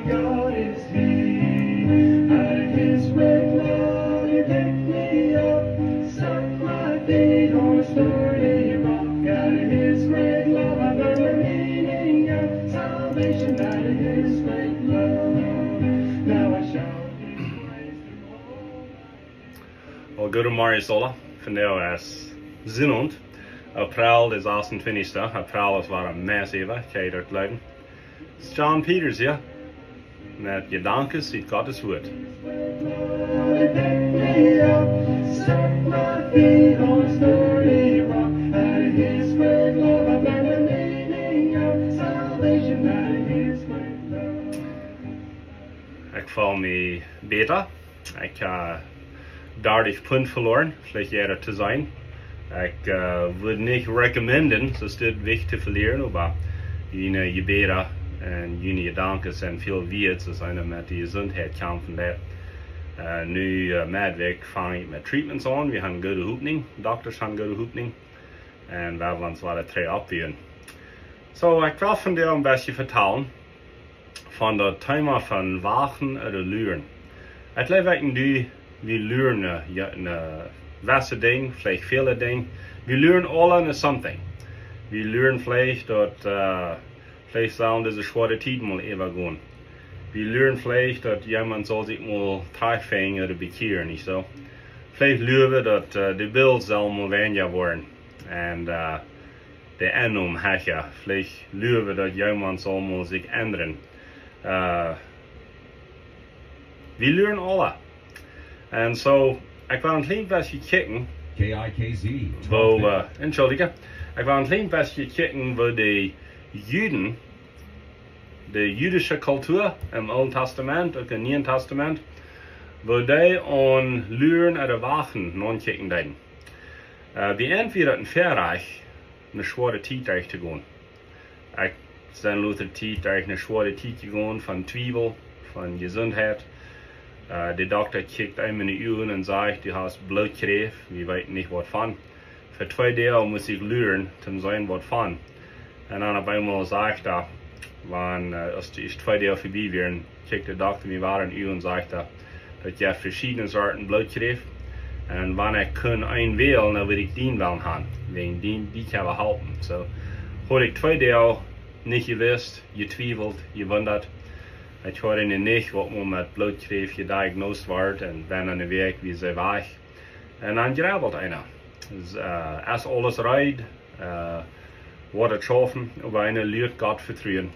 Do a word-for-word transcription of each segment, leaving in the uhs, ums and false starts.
God is he. Out of his great love he picked me up, set my feet on a sturdy rock. Out of his great love I learned the meaning of salvation. Out of his great love now I shout his praise through all my. Well, good morning, Sola. Vandaag es Sinnowent, April de sasuntwintichste. April es waut een Mess äwa, kjenn jie daut jleewen? It's John Peters hia met Jedanken ut Gottes Wuat. Ekj feel mie bäta. Ekj hab dartich Punt veloaren, veleicht jie daut seenen. Ekj, äh, wudd nich recommenden, soo dit Jewicht to velieren, oba june Jebäda un june Jedanken sent väl wieet, soo aus eena met de Jesuntheit kjamfen deit. Äh, nu, äh, Medwäakj fang ekj met Treatments aun. Wie haben goode Hopninj, Doktasch haben goode Hopninj. Un wie woaren ons wada trigj oppbuen. Soo, ekj well vondoag een bät vetalen von daut Thema von wachten ooda luren. Ekj jleew, wie, wie luren, äh, jo, een, äh, jewesse Dinj, veleicht väle Dinj. Wie luren aula no something. Wie luren veleicht daut, äh, veleicht saul dise schwoare Tiet mol äwagonen. Wie luren veleicht daut jemaunt saul sikj mol trigjfinjen ooda bekjieren, nich soo? Veleicht luren wie daut, äh, de Bills sellen mol weinja woaren. Un, äh, de Ennom hecha. Veleicht luren wie daut jemaunt saul mol sikj endren. Äh, wie luren aula. Un soo, ekj well een kjlien bät kjikjen, K I K Z, woo, äh, entschuldige, ekj well een kjlien bät kjikjen, woo de Juden, de jüdische Kultua em Oolen Tastament, uk em Nieen Tastament, woo dee aun luren ooda wachten aunkjikjen deeden. Äh, bie an wia daut een Väarajcht, ne schwoare Tiet derchtogonen. Ekj sie latste Tiet derch ne schwoare Tiet jegonen von Twiewel, von Jesuntheit. Äh, de Dokta kjikjt eenem enne Uagen un sajcht: "Du hast Blootkjräft, wie weeten nich waut von." Fa twee Doag must ekj luren, om to seenen waut von. Un dan opp eemol sajcht hee, wan, äh, aus de ieeschte twee Doag vebie wieren, kjikjt de Dokta mie wada enne Uagen un sajcht hee: "Daut jeft veschiedne Sorten Blootkjräft. Un wan ekj kunn eenen wälen, dan wudd ekj dän wellen haben. Wäajen dän, dee kaun mie halpen." Soo, haud ekj twee Doag nich jewist, jetwiewelt, jewundat. Ekj haud nich, waut mau met Blootkjräft jediagnosed wort, un wan aun de Wäakj wia see wajch. Un dan jrebbelt eena. Es, äh, es aules reed, äh, woat et schaufen, oba eena lieet Gott vetruen.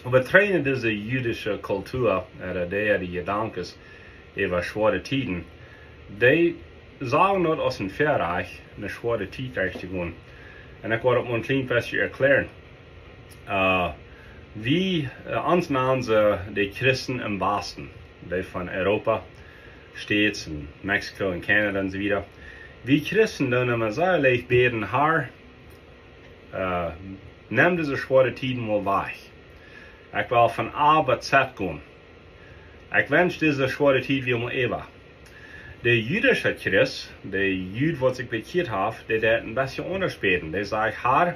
Oba trigj no dise jüdische Kultua, äh, de, de Jedanken äwa schwoare Tieden, dee sagen daut aus een Väarajcht, ne schwoare Tiet derchtogonen. Un ekj well daut mau een kjlien bät erkjlären. Äh, wie, äh, ons nanen see de Christen em Wasten, dee von Europa, States un Mexiko un Kanada un soo wieda. Wie Christen doonen emma sea leicht bäden: "Herr, äh, nemm dise schwoare Tieden mol wajch. Ekj well von A bat Z gonen. Ekj wensch dise schwoare Tiet wia mol äwa." De jüdische Christ, de Jud, waut sikj bekjieet haft, dee deed een bät aundasch bäden. Dee säd: "Herr,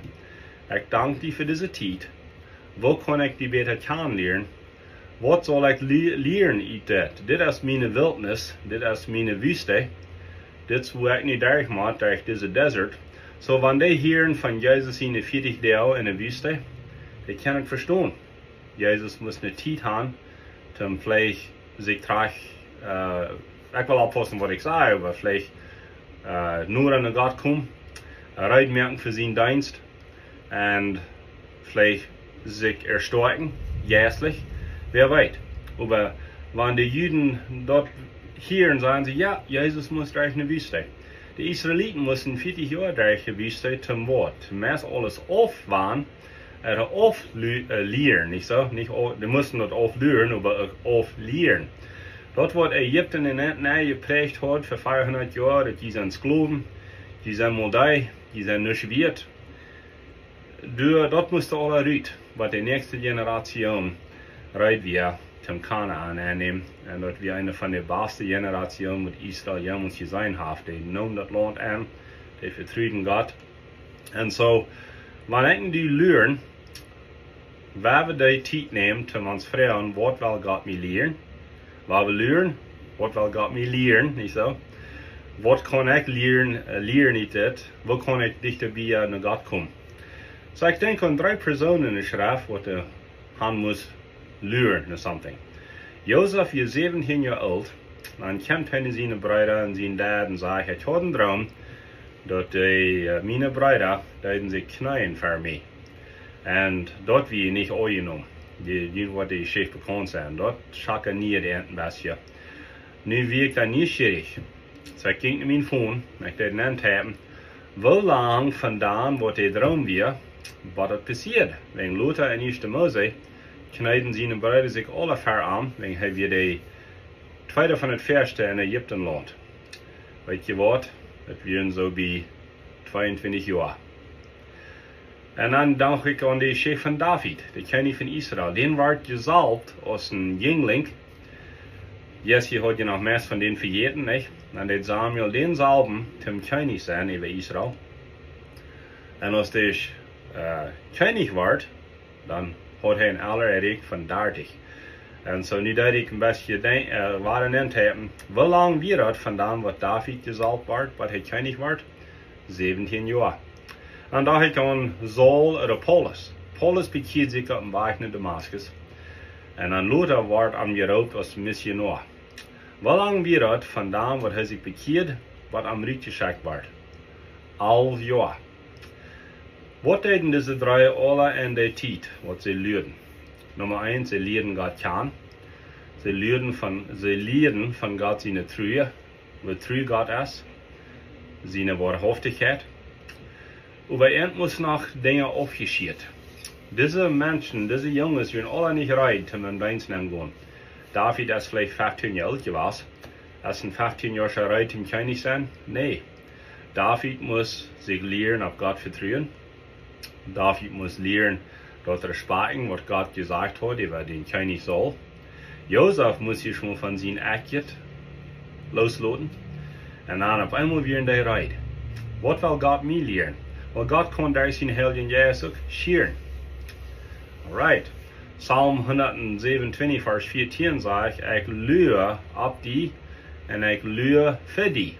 ekj dank die fa dise Tiet. Woo kaun ekj die bäta kjanen lieren? Waut saul ekj li-, lieren ut dit? Dit es miene Wiltnis, dit es miene Wüst. Dit es, woo ekj nu derchmott, derch dise Desert." Soo, wan dee hieren von Jesus siene vieetich Doag enne Wüst, dee kjennen et vestonen. Jesus must ne Tiet haben, om veleicht sikj trigj, äh, ekj well oppaussen waut ekj saj, oba veleicht, äh, noda aun Gott komen, reed moaken fa sienen Deenst un veleicht sikj erstoakjen, jeistlich, wäa weet. Oba wan de Juden daut hieren, sajen see: "Jo, Jesus must derch ne Wüst." De Israeliten musten vieetich Joa derch de Wüst, om waut? Meist aules aufwanen, äh, auflu-, äh, lieren, nich soo? Nich au-, dee musten daut aufluren, oba uk auflieren. Daut, waut Ägipten an an jepräacht haud fa veahundat Joa, daut jie sent Sklowen, jie sent mol dee, jie sent nuscht wieet. Doa, daut must aula rut, waut de näakjste Generation reed wia, om Kanaan aunnämen. Un daut wia eene von de baste Generationen, waut Israel jemols jeseenen haft. Dee neemen daut Launt aun, dee vetruden Gott. Un soo, wan ekj un du luren, Wan wie de Tiet nämen, om ons to froagen: Waut well Gott mie lieren? Wan wie luren: Waut well Gott mie lieren? Nich soo? Waut kaun ekj lieren, äh, lieren ut dit? Woo kaun ekj dichta bie no Gott komen? Soo, ekj denkj aun dree Persoonen enne Schreft, waut de Har must luren or something. Josef wia säwentieen Joa oolt, dan kjeem hee no siene Breeda un sien Dad un säd: Ekj haud een Droom, daut de, äh, miene Breeda deeden sikj kjneeen fa mie. Un daut wia nich aunjenomen. Dee, dee woat de Jeschicht bekaunt sennen. Daut schockeerd an een bestje. Nu wia ekj dan nieschierich. Soo ekj jinkj no mien Phone, ekj deed enenn typen, woo lang von dan, waut de Droom wia, bat daut passieed. Wäajen lota en Ieeschte Mose kjneeden siene Breeda sikj aule fa am, wäajen hee wia de tweede von daut väaschte en Ägiptenlaunt. Weet jie waut? Daut wieren soo bie tweeuntwintich Joa. Un dan docht ekj aun de Jeschicht von David, de Kjennich von Israel. Dee wort jesaulft aus een Jinjlinkj. Jesse haud je noch meist von dän vejäten, nich? Dan deed Samuel dän saulwen, om Kjennich sennen äwa Israel. Un aus dee, äh, Kjennich wort, dan haud hee een Ella erreicht von dartich. Un soo nu deed ekj een bestje denkj, äh, wada enenn typen, woo lang wia daut von dan, waut David jesaulft wort, bat hee Kjennich wort? Säwentieen Joa. Un dan docht ekj aun Saul ooda Paulus. Paulus bekjieed sikj opp däm Wajch no Damaskus. Un dan lota wort hee jeroopt aus Missionoa. Woo lang wia daut von dan, waut hee sikj bekjieed, bat hee rutjeschekjt wort? Alf Joa. Waut deeden dise dree aula en de Tiet, waut see luaden? Numma eent, see lieeden Gott kjanen. See lieeden von, see lieeden von Gott siene Tru, woo tru Gott es, siene Woarhaftichkjeit. Oba ent must noch Dinja aufjeschieet. Dise Menschen, dise Junges, wieren aula nich reed, om em Deenst nenn gonen. David es veleicht feftieen Joa oolt jewast. Es een feftieen Joa reed, om Kjennich sennen? Nä. David must sikj lieren, opp Gott vetruen. David must lieren, daut respakjten, waut Gott jesajcht haud äwa dän Kjennich Saul. Josef must sikj mol von sien Ekj losloten. Un dan opp eemol wieren dee reed. Waut well Gott mie lieren? Well, Gott kaun derch sienen Heiljen Jeist uk schieren. Alright. Psalm hundatsäwenuntwintich, Varsch vieetieen sajcht: Ekj lua opp die un ekj lua fa die.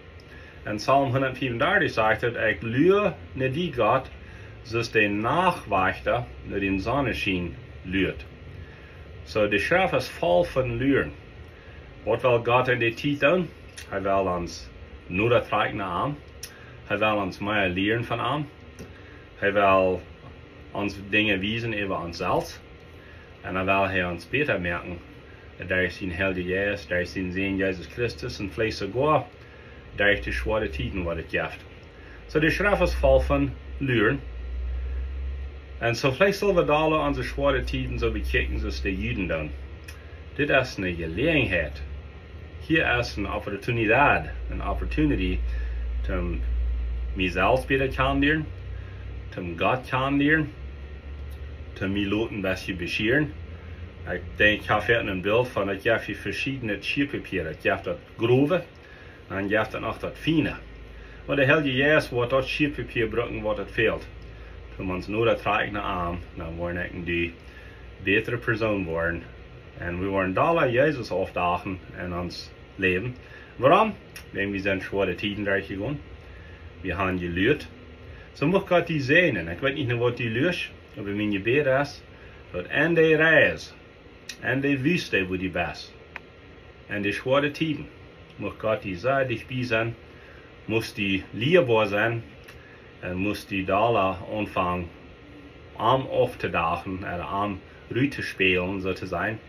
En Psalm hundatfiefundartich sajcht et: Ekj lua no die, Gott, soo aus de Nachtwajchta no dän Sonneschien luat. Soo, de Schreft es voll von luren. Waut well Gott en de Tiet doonen? Hee well ons noda trakjen no am. Hee well ons mea lieren von am. Hee well ons Dinja wiesen äwa ons selfst. Un dan well hee ons bäta moaken, derch sienen Heiljen Jeist, derch sienen Sän Jesus Christus un veleicht soogoa derch de schwoare Tieden, waut et jeft. Soo, de Schreft es voll von luren. Un soo veleicht sell wie aule onse schwoare Tieden soo bekjikjen, soo aus de Juden doonen. Dit es eene Jeläajenheit. Hia es eene Opportunität, eene Opportunity, om mie selfst bäta kjanen lieren, om Gott kjanen lieren, om mie loten een bestje beschieren. Ekj denkj, ekj hab hia een Bilt von, daut jeft hia veschiedne Schieepapia. Daut jeft daut growe, dan jeft et noch daut fiene. Oba de Heilje Jeist woat daut Schieepapia brucken, waut et fält. Om ons noda trakjen no am, dan woaren ekj un du bätre Persoon woaren. Un wie woaren dolla Jesus aufdachen en ons Läwen. Wuarom? Wäajen wie sent schwoare Tieden derchjegonen. Wie haben jeluat. Soo mucht Gott die säajnen. Ekj weet nich, no waut du luascht, oba mien Jebäd es, daut en de Reis, en de Wiest, wua du best, en de schwoare Tieden, mucht Gott die sea dicht bie sennen, mucht die lieeboa sennen, un mucht die dolla aunfangen, am auftodachen, un am rut to spälen, soo to sajen.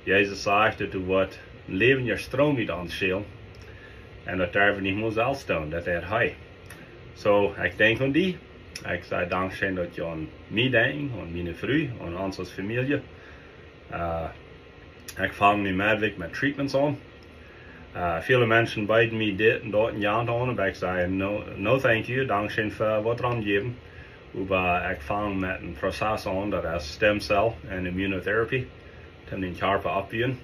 Jesus sajcht, daut doa woat een läwendja Stroom ut ons schellen. Un daut derw wie nich mol selfst doonen, daut deit hee. Soo, ekj denkj aun die. Ekj saj dankscheen, daut jie aun mie denkjen, aun miene Fru, aun ons aus Famielje. Äh, ekj fang nu met, met treatments aun. Äh, väle Menschen beeden mie dit un daut un jant aun, oba ekj saj: "No, no thank you, dankscheen fa waut rom jäwen." Oba ekj fang met een Prozess aun, daut es stem cell un immunotherapy, om dän Kjarpa oppbuen.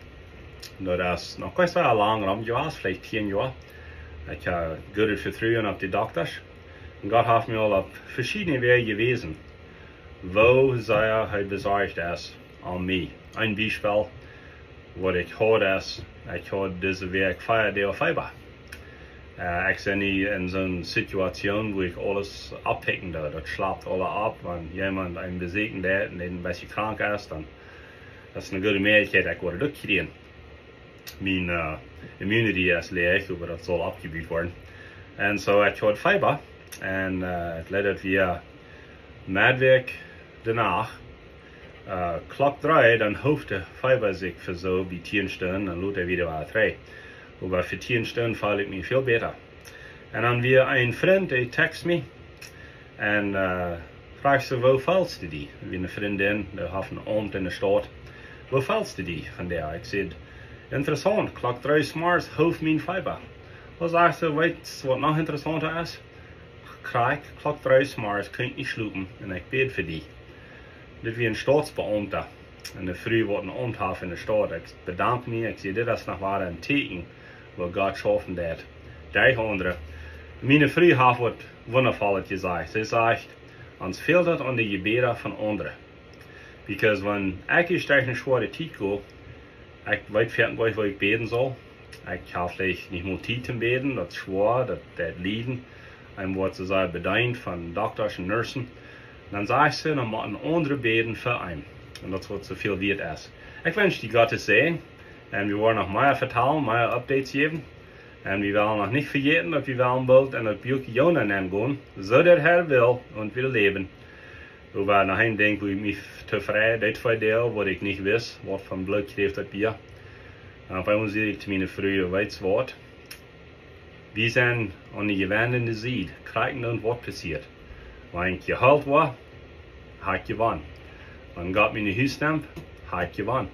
Daut es noch nich soo lang rom jewast, veleicht tieen Joa. Ekj hab goodet Vetruen opp de Doktasch. Un Gott haft mie aul opp veschiedne Wäaj jewäsen, woo sea hee besorcht es om mie. Een Biespel, waut ekj haud es, ekj haud dise Wäakj vea Doag Feeba. Ekj sie nu en soone Situation, wua ekj aules aufpikjen doo. Daut schlapt aula auf, wan jemaunt eenem besieekjen deit un een bät krank es, dan es eene goode Mäajlichkjeit, ekj woa daut uk kjrieen. Mien immunity es läach, oba daut saul oppjebut woaren. Un soo, ekj haud Feeba. Un ekj leet daut wia Meddwäakj de Nacht, Klock dree, dan hoof de Feeba sikj fa soo bie tieen Stund, dan leet hee wada wajch. Oba fa tieen Stund feeld ekj mie väl bäta. Un dan wia een Frint, dee text mie un frajcht soo: "Woo feelst du die?" Wia eene Frindin, dee haft een Aumt en de Staut. "Woo feelst du die vondoag?" Ekj säd: "Interessaunt, Klock dree zemorjes hoof mien Feeba." Dee sajcht soo: "Weetst waut noch interessaunta es? Krakjt Klock dree zemorjes kunn ekj nich schlopen un ekj bäd fa die." Dit wia een Stautsbeaumta un de Fru, waut een Aumt haft en de Staut. Ekj bedank mie, ekj säd: "Dit es noch wada een Tieekjen, woo Gott schaufen deit derch aundre." Miene Fru haft waut Wundavollet jesajcht. See sajcht: "Ons fält daut aun de Jebäda von aundre." Because wan ekj derch eene schwoare Tiet go, ekj weet foaken nich, woo ekj bäden saul. Ekj hab veleicht nich mol Tiet to bäden, daut es schwoa, daut, daut Lieden. Een woat soo sea bedeent von Doktasch un Nursen. Dan sajcht see: "Dan mott een aundra bäden fa eenem." Un daut es waut soo väl wieet es. Ekj wensch die Gottes Säajen. Un wie woaren noch mea vetalen, mea Updates jäwen. Un wie wellen noch nich vejäten, daut wie wellen boolt en daut Buak Jona nenn gonen, soo de Herr well un wie läwen. Oba noch een Dinkj, wua ekj mie tofräd deed, twee Doag, waut ekj nich wist, waut fa Blootkjräft daut wia. Un opp eemol säd ekj to miene Fru: "Weetst waut? Wie sent aun de jewennende Sied, krakjt endoont waut passieet. Wan ekj jeheelt woa, hab ekj jewonnen. Wan Gott mie no Hus nemt, hab ekj jewonnen."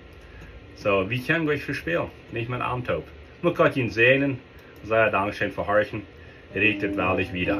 Soo, wie kjennen nich vespälen, nich met am toop. Mucht Gott junt säajnen, sea dankscheen fa horchen, rät dit woarlich wieda.